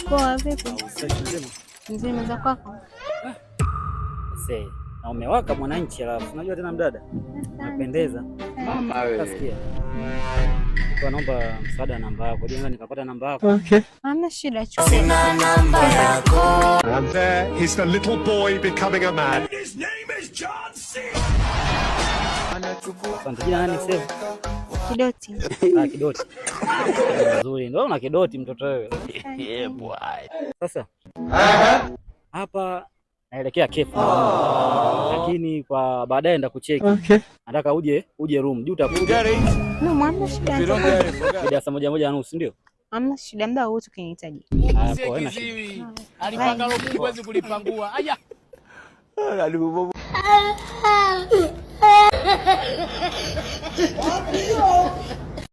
Poa, vipi? Mzima za kwako? Sasa na umewaka mwananchi, alafu unajua tena mdada unapendeza. Mama wewe. Sikia. Nilikuwa naomba msaada namba yako. Je, nikapata namba yako? Okay. Hamna shida, chukua. And there is the little boy becoming a man. Asante. Jina nani sasa? Kidoti. Ah, Kidoti. Nzuri. Ndio una kidoti mtoto wewe. Yeah, boy. Sasa hapa naelekea kefu. Lakini kwa baadaye ndakucheki. Okay. Nataka uje room. Juu utakuja. No, hamna shida. Mida saa 1:30 ndio? Hamna shida, muda wowote ukinihitaji. Haya, poa, haina shida. Alipanga Mungu huwezi kulipangua. Aya.